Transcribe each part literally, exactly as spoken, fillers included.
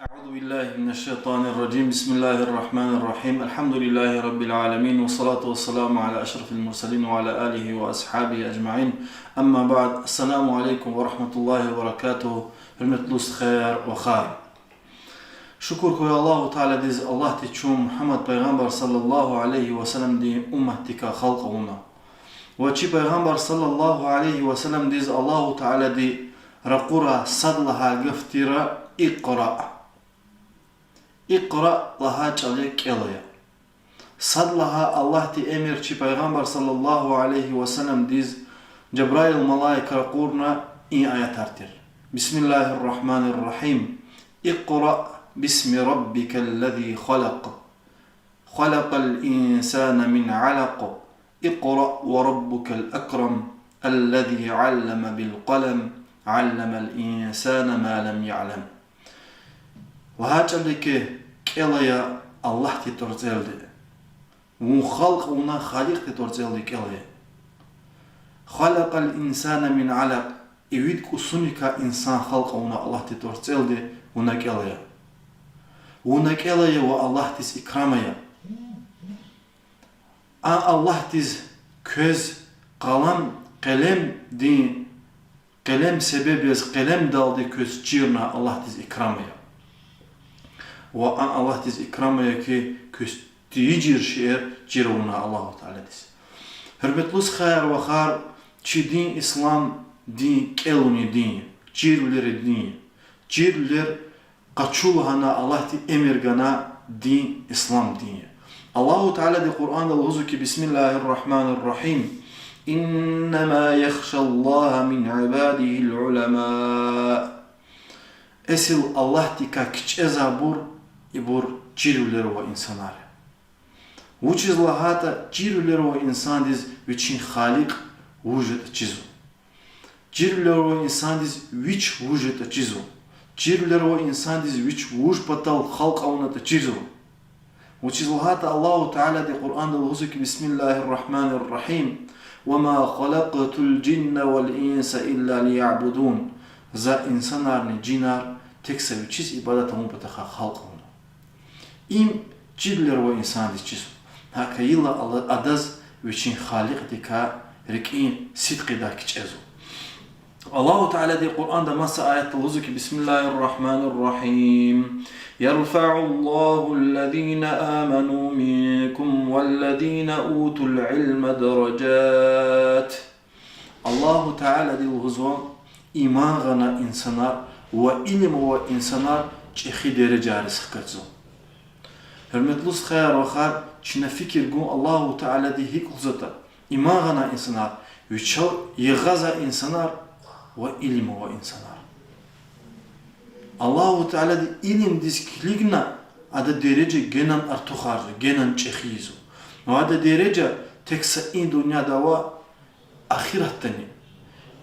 أعوذ بالله من الشيطان الرجيم. بسم الله الرحمن الرحيم. الحمد لله رب العالمين، والصلاة والسلام على أشرف المرسلين وعلى آله وأصحابه أجمعين. أما بعد. السلام عليكم ورحمة الله وبركاته. Гьуьрметлу стхаяр, вахар. Шукур хьуй Аллагьу Тааладиз, Аллагьди чун Мугьаммад пайгъамбар صلى الله عليه وسلمдин умматдикай халкь авуна. Ва чи пайгъамбар صلى الله عليه وسلمдиз Аллагьу Таалади ракъурай сад лагьай гаф тир اقرأ. اقرأ лагьай чӀал я кӀел ая. Сад лагьай Аллагьдин эмир чи пайгъамбар صلى الله عليه وسلمдиз Жабраил малаик ракъурна и аятар тир: بسم الله الرحمن الرحيم. اقرأ باسم ربك الذي خلق. خلق الإنسان من علق. اقرأ وربك الأكرم. الذي علم بالقلم. علم الإنسان ما لم يعلم. Лагьай чӀал я хьи, кӀел ая Аллагьдин тӀварцӀелди. Вун халкь авуна Халикьдин тӀварцӀелди, кӀел ая. خلق الإنسان من علق. Ивид кӀусуникай инсан халкь авуна Аллагьдин тӀварцӀелди, вуна кӀел ая. Вуна кӀел ая ва Аллагьдиз икрам ая. А Аллагьдиз квез къалам, къелемдин, къелем себеб яз, къелемдалди квез чирна Аллагьдиз икрам ая. Ва а Аллагьдиз икрам ая хьи, квез тийижир шейэр чир авуна Аллагьу Тааладиз. Гьуьрметлу стхаяр, вахар, чи дин ислам дин кӀелунин дин я, чирвилерин дин я. Чирвилер къачу лагьана Аллагьди эмир гана дин ислам дин я. Аллагьу Таалади Къуръанда лугьузва хьи, بسم الله الرحمن الرحيم. إنما يخشى الله من عباده العلماء. Эсил Аллагьдикай кичӀезвайбур ибур чирвилер авай инсанар я. Вучиз лагьайтӀа чирвилер авай инсандиз вичин Халикь вуж ятӀа чизва. Чирвилер авай инсандиз вич вуж ятӀа чизва. Чирвилер авай инсандиз вич вуж патал халкь авунатӀа чизва. Вучиз лагьайтӀа Аллагьу Таалади Къуръанда лугьузва хьи, بسم الله الرحمن الرحيم. وما خلقت الجن والإنس إلا ليعبدون. За инсанарни жинар тек са вичиз ибадат авун патахъай халкь авуна. Им чирвилер авай инсандиз чизва. ГьакӀ хьайила ала-, адаз вичин Халикьдикай рикӀин сидкьидай кичӀезва. Аллагьу Таалади Къуръанда маса аятда лугьузва хьи, بسم الله الرحمن الرحيم. يرفع الله الذين آمنوا منكم والذين أوتوا العلم درجات. Аллагьу Таалади лугьузва, иман гъана инсанар ва илим авай инсанар чӀехи дережайриз хкатзава. Гьуьрметлу стхаяр, вахар, чна фикир гун, Аллагьу Таалади гьикӀ лугьузватӀа, иман гъана инсанар, вичел ягъаза инсанар ва илим авай инсанар. Аллагьу Таалади илимдиз килигна, адан дережа генани артухарзава, генани чӀехи ийизва. Ва адан дережа тек са и дуьньяда ва ахиратдани.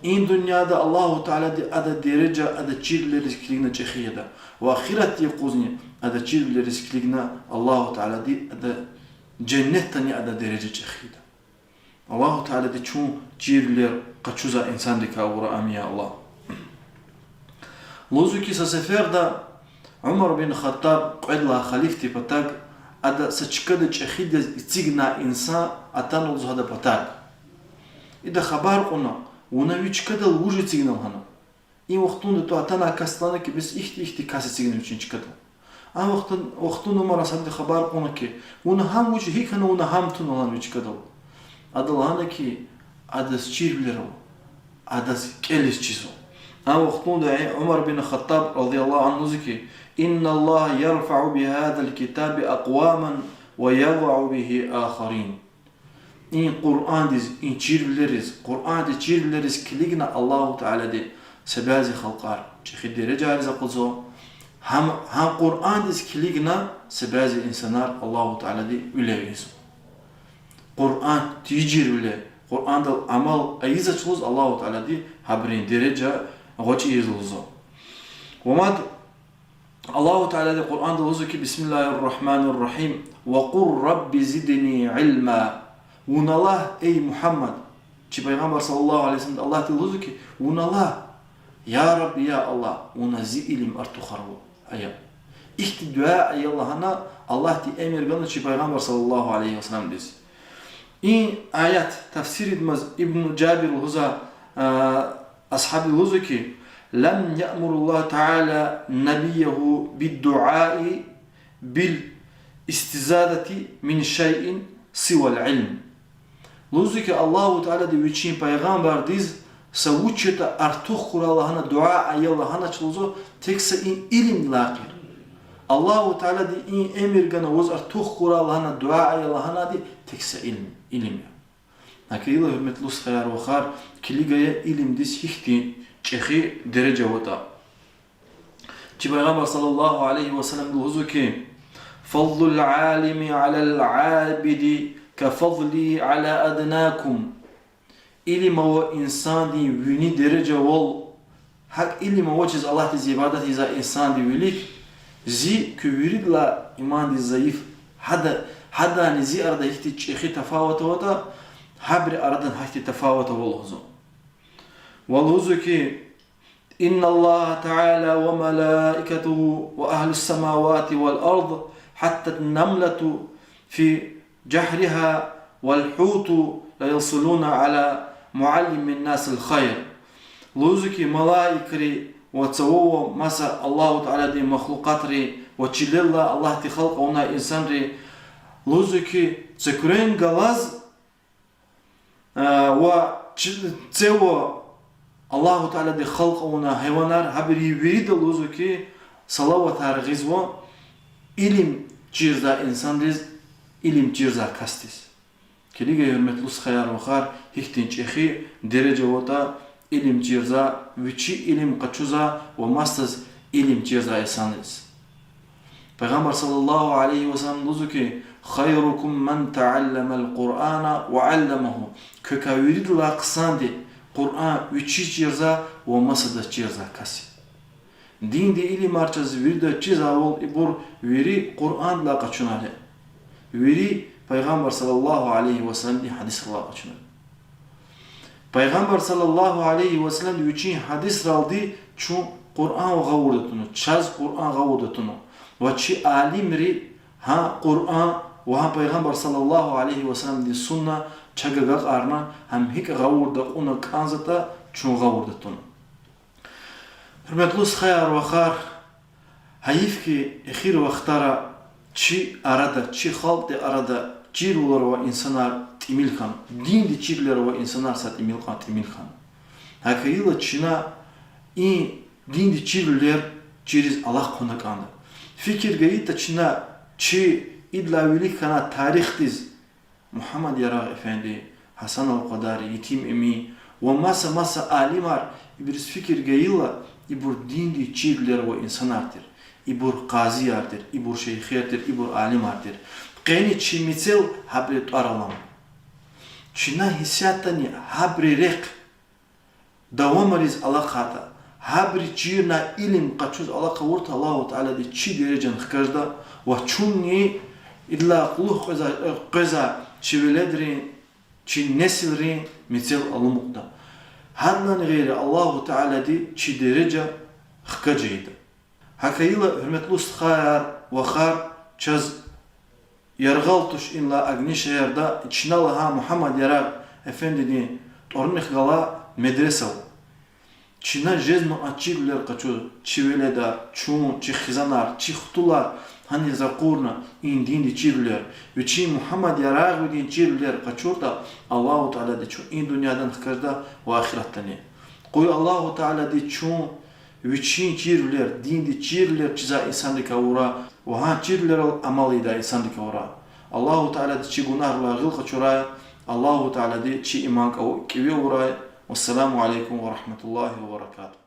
И дуьньяда Аллагьу Таалади адан дережа адан чирвилериз килигна чӀехи ийида. Ва ахиратдин юкъузни адан чирвилериз килигна Аллагьу Таалади адан женнетдани адан дережа чӀехи ийида. Аллагьу Таалади чун чирвилер къачузвай инсандикай авурай, амин, я Аллагь. Лугьузва хьи, са сеферда Умар бин Хаттаб кьвед лагьай халиф тир патаг, ада са чкада чӀехиди яз эцигнавай инсан атана лугьузва гьадан патав. Ида хабар кьуна, вуна ви чкадал вуж эцигна лагьана. И вахтунда тӀвар атанвай касди лагьана хьи, бес ихьтин-ихьтин кас эцигна вичин чкадал. А вахтун, вахтунда Умар асгьабди хабар кьуна хьи, вуна гьам вуч, гьикӀ хьана вуна гьам туна лагьана ви чкадал. Ада лагьана хьи, адаз чирвилер ава, адаз кӀелиз чизва. А вахтунда Умар бин Хаттаб رضي الله عنه лугьузва хьи, إن الله يرفع بهذا الكتاب أقواما ويضع به آخرين. И Къуръандиз, и чирвилериз, Къуръандин чирвилериз килигна Аллагьу Таалади са бязи халкьар чӀехи дережайриз акъудзава, гьам, гьам Къуръандиз килигна са бязи инсанар Аллагьу Таалади вилик ийизва. Къуръан тийижирвиле, Къуръандал амал ийизвач лугьуз Аллагьу Таалади гьабурун дережа гъвечӀи ийиз лугьузва. Ва мад Аллагьу Таалади Къуръанда лугьузва хьи, بسم الله الرحمن الرحيم. وقل رب زدني علما. Вуна лагь, эй Мугьаммад, чи пайгъамбар صلى الله عليه وسلمди Аллагьди лугьузва хьи, вуна лагь, я Рабби, я Аллагь, вуна зи илим артухарвал ая. Ихьтин дуьа ая лагьана Аллагьди эмир гана чи Пайгъамбар صلى الله عليه وسلمдиз. И аят тафсирдамаз Ибн Жабир лугьузва, а, асгьабди лугьузва хьи, لم يأمر الله تعالى نبيه بالدعاء بالاستزادة من شيء سوى العلم. Лугьузва хьи, Аллагьу Таалади вичин пайгъамбардиз са вуч ятӀа артух хьурай лагьана, дуьа ая лагьанач лугьузва, тек са и илимдилай гъейри. Аллагьу Таалади и эмир гана ваз артух хьурай лагьана, дуьа ая лагьанади тек са илим, илим я. Гьакӏ хьайила, гьуьрметлу стхаяр-вахар, килигая илимдиз гьихьтин чӏехи дережа аватӏа. Чи Пайгъамбар صلى الله عليه وسلم лугьузва хьи, فضل العالم على العابد كفضلي على أدناكم. Илим авай инсандин вини дережавал, гьакӏ илим авачиз Аллагьдиз ибадат ийизвай инсандин вилик, зи куь виридалай имандиз зайиф, гьада, гьадани зи арада гьихьтин чӏехи тафават аватӏа, гьабурун арадани гьахьтин тафават ава лугьузва. Ва лугьузва хьи, إن الله تعالى وملائكته وأهل السماوات والأرض حتى النملة في جحرها والحوت ليصلون على معلم الناس الخير. Лугьузва хьи, малаикри ва цавава маса Аллагьу Тааладин махлукьатри ва чилелай Аллагьди халкь авунвай инсанри, лугьузва хьи, цуькрен галаз, а, ва чи-, цава Аллагьу Таалади халкь авунвай гьайванар, гьабурун вирида лугьузва хьи, салаватар гъизва илим чирзавай инсанриз, илим чирзавай касдиз. Килигая, гьуьрметлу стхаяр-вахар, гьихьтин чӏехи дережа аватӏа илим чирзавай, вичи илим къачузвай ва масадаз илим чирзавай инсанриз. Пайгъамбар صلى الله عليه وسلم лугьузва хьи, خيركم من تعلم القرآن وعلمه. Квекай виридалай хъсанди Къуръан вичиз чирзавай ва масадаз чирзавай кас я. Диндин илимар чаз вирида чизвайвал ибур вири Къуръандилай къачунар я. Вири Пайгъамбар صلى الله عليه وسلمдин гьадисрилай къачунар. Пайгъамбар صلى الله عليه وسلمди вичин гьадисралди чун Къуръан гъавурда туна, чаз Къуръан гъавурда туна. Ва чи алимри гьа Къуръан ва гьа Пайгъамбар صلى الله عليه وسلمдин сунна чаг агакьарна, гьам гьикӏ гъавурда кьуна кӏанзаватӏа чун гъавурда туна. Гьуьрметлу стхаяр-вахар, гьайиф хьи, эхир вахтара чи арада, чи халкьдин арада чирвилер авай инсанар тӏимил хьана, диндин чирвилер авай инсанар са тӏимил кьван тӏимил хьана. Гьакӏ хьайила чна и диндин чирвилер чириз алахъ хъувуна кӏанда. Фикир гайитӏа чна чи идалай вилик хьанвай тарихдиз, Мугьаммад Ярагъ эфенди, Гьасан ал-Къадари, Етим Эмин ва маса-маса алимар, ибуруз фикир гайила, ибур диндин чирвилер авай инсанар тир, ибур къазияр тир, ибур шейхер тир, ибур алимар тир. Къени чи мецел гьабурун тӏвар алама. Чна гьисятдани гьабурун рехъ давамариз алахъайтӏа, гьабурун чирна илим къачуз алахъ авуртӏа, Аллагьу Таалади чи дережани хкажда ва чунни идалай кьулухъ къвеза-, къвезвай чи веледрин, чи несилрин мецел алукьда. Гьадалайни гъейри Аллагьу Таалади чи дережа хкаж ийида. Гьакӏ хьайила, гьуьрметлу стхаяр-вахар, чаз яргъал туш инлай Агнишагьарда чна лагьай Мугьаммад Ярагъ эфендидин тӏварунихъ галай медресада. Чна жезмай а чирвилер къачуз, чи веледар, чун, чи хизанар, чи хтулар гьаниз ракъурна и диндин чирвилер, вичин Мугьаммад Ярагъвидин чирвилер къачуртӏа, Аллагьу Таалади чун и дуьньядани хкажда ва ахиратдани. Къуй Аллагьу Таалади чун вичин чирвилер, диндин чирвилер чизвай инсанрикай авурай ва гьа чирвилерал амал ийидай инсанрикай авурай. Аллагьу Таалади чи гунагьрилай гъил къачурай, Аллагьу Таалади чи иман кӏав-, кӏеви авурай. والسلام عليكم ورحمة الله وبركاته.